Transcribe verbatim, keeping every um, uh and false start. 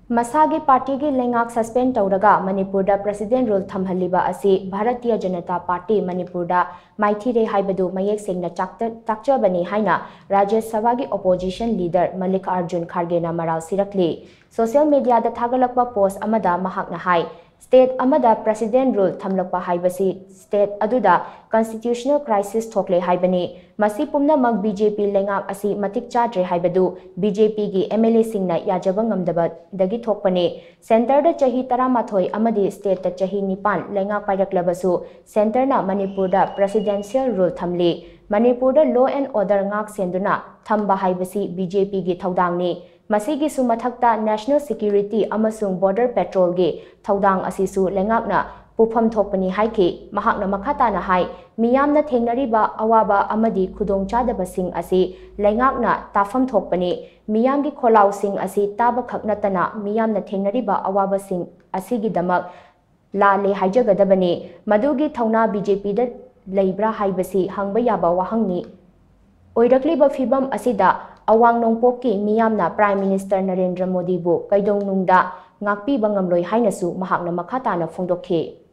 ꯃꯁꯥꯒꯤ ꯄꯥꯔꯇꯤꯒꯤ ꯂꯩꯉꯥꯛ ꯁꯁꯄꯦꯟ ꯇꯧꯔꯒ ꯃꯅꯤꯄꯨꯔꯗ ꯄ꯭ꯔꯦꯁꯤꯗꯦꯟ ꯔꯨꯜ ꯊꯝꯍꯜꯂꯤꯕ ꯑꯁꯤ ꯚꯥꯔꯇꯤꯌ ꯖꯅꯇꯥ ꯄꯥꯔꯇꯤ ꯃꯅꯤꯄꯨꯔꯗ ꯃꯥꯏꯊꯤꯔꯦ ꯍꯥꯏꯕꯗꯨ ꯃꯌꯦꯛ ꯁꯦꯡꯅ ꯆꯥꯛꯇ-, ꯇꯥꯛꯆꯕꯅꯤ ꯍꯥꯏꯅ ꯔꯥꯖ꯭ꯌ ꯁꯚꯥꯒꯤ ꯑꯣꯄꯣꯖꯤꯁꯟ ꯂꯤꯗꯔ ꯃꯜꯂꯤꯀꯥꯔꯖꯨꯟ ꯈꯥꯔꯒꯦꯅ ꯃꯔꯥꯜ ꯁꯤꯔꯛꯂꯤ꯫ ꯁꯣꯁꯤꯌꯦꯜ ꯃꯤꯗꯤꯌꯥꯗ ꯊꯥꯒꯠꯂꯛꯄ ꯄꯣꯁ ꯑꯃꯗ ꯃꯍꯥꯛꯅ ꯍꯥꯏ, ꯁ꯭ꯇꯦꯠ ꯑꯃꯗ ꯄ꯭ꯔꯦꯁꯤꯗꯦꯟ ꯔꯨꯜ ꯊꯝꯂꯛꯄ ꯍꯥꯏꯕꯁꯤ ꯁ꯭ꯇꯦꯠ ꯑꯗꯨꯗ ꯀꯟꯁꯇꯤꯇ꯭ꯌꯨꯁꯅꯦꯜ ꯀ꯭ꯔꯥꯏꯁꯤꯁ ꯊꯣꯛꯂꯦ ꯍꯥꯏꯕꯅꯤ꯫ ꯃꯁꯤ ꯄꯨꯝꯅꯃꯛ ꯕꯤ ꯖꯦ ꯄꯤ ꯂꯩꯉꯥꯛ ꯑꯁꯤ ꯃꯇꯤꯛ ꯆꯥꯗ꯭ꯔꯦ ꯍꯥꯏꯕꯗꯨ ꯕꯤ ꯖꯦ ꯄꯤꯒꯤ ꯑꯦꯝ ꯑꯦꯜ ꯑꯦꯁꯤꯡꯅ ꯌꯥꯖꯕ ꯉꯝꯗꯕꯗꯒꯤ ꯊꯣꯛꯄꯅꯤ꯫ ꯁꯦꯟꯇꯔꯗ ꯆꯍꯤ ꯇꯔꯥꯃꯥꯊꯣꯏ ꯑꯃꯗꯤ ꯁ꯭ꯇꯦꯠꯇ ꯆꯍꯤ ꯅꯤꯄꯥꯟ ꯂꯩꯉꯥꯛ ꯄꯥꯏꯔꯛꯂꯕꯁꯨ ꯁꯦꯟꯇꯔꯅ ꯃꯅꯤꯄꯨꯔꯗ ꯄ꯭ꯔꯦꯁꯤꯗꯦꯟꯁꯤꯌꯦꯜ ꯔꯨꯜ ꯊꯝꯂꯤ꯫ ꯃꯅꯤꯄꯨꯔꯗ ꯂꯣ ꯑꯦꯟ ꯑꯣꯔꯗꯔ ꯉꯥꯛ ꯁꯦꯟꯗꯨꯅ ꯊꯝꯕ ꯍꯥꯏꯕꯁꯤ ꯕꯤ ꯖꯦ ꯄꯤꯒꯤ ꯊꯧꯗꯥꯡꯅꯤ꯫ ꯃꯁꯤꯒꯤꯁꯨ ꯃꯊꯛꯇ ꯅꯦꯁꯅꯦꯜ ꯁꯦꯀ꯭ꯌꯨꯔꯤꯇꯤ ꯑꯃꯁꯨꯡ ꯕꯣꯔꯗꯔ ꯄꯦꯇ꯭ꯔꯣꯜꯒꯤ ꯊꯧꯗꯥꯡ ꯑꯁꯤꯁꯨ ꯂꯩꯉꯥꯛꯅ ꯄꯨꯐꯝ ꯊꯣꯛꯄꯅꯤ ꯍꯥꯏꯈꯤ꯫ ꯃꯍꯥꯛꯅ ꯃꯈꯥ ꯇꯥꯅ ꯍꯥꯏ, ꯃꯤꯌꯥꯝꯅ ꯊꯦꯡꯅꯔꯤꯕ ꯑꯋꯥꯕ ꯑꯃꯗꯤ ꯈꯨꯗꯣꯡꯆꯥꯗꯕꯁꯤꯡ ꯑꯁꯤ ꯂꯩꯉꯥꯛꯅ ꯇꯥꯐꯝ ꯊꯣꯛꯄꯅꯤ꯫ ꯃꯤꯌꯥꯝꯒꯤ ꯈꯣꯜꯂꯥꯎꯁꯤꯡ ꯑꯁꯤ ꯇꯥꯕ ꯈꯛ ꯅꯠꯇꯅ ꯃꯤꯌꯥꯝꯅ ꯊꯦꯡꯅꯔꯤꯕ ꯑꯋꯥꯕꯁꯤꯡ ꯑꯁꯤꯒꯤꯗꯃꯛ ꯂꯥꯜꯂꯦ ꯍꯥꯏꯖꯒꯗꯕꯅꯤ꯫ ꯃꯗꯨꯒꯤ ꯊꯧꯅꯥ ꯕꯤ ꯖꯦ ꯄꯤꯗ ꯂꯩꯕ꯭ꯔꯥ ꯍꯥꯏꯕꯁꯤ ꯍꯪꯕ ꯌꯥꯕ ꯋꯥꯍꯪꯅꯤ꯫ ꯑꯣꯏꯔꯛꯂꯤꯕ ꯐꯤꯚꯝ ꯑꯁꯤꯗ ꯑꯋꯥꯡ ꯅꯣꯡꯄꯣꯛꯀꯤ ꯃꯤꯌꯥꯝꯅ ꯄ꯭ꯔꯥꯏꯝ ꯃꯤꯅꯤꯁꯇꯔ ꯅꯔꯦꯟꯗ꯭ꯔ ꯃꯣꯗꯤꯕꯨ ꯀꯩꯗꯧꯅꯨꯡꯗ ꯉꯥꯛꯄꯤꯕ ꯉꯝꯂꯣꯏ ꯍꯥꯏꯅꯁꯨ ꯃꯍꯥꯛꯅ ꯃꯈꯥ ꯇꯥꯅ ꯐꯣꯡꯗꯣꯛꯈꯤ꯫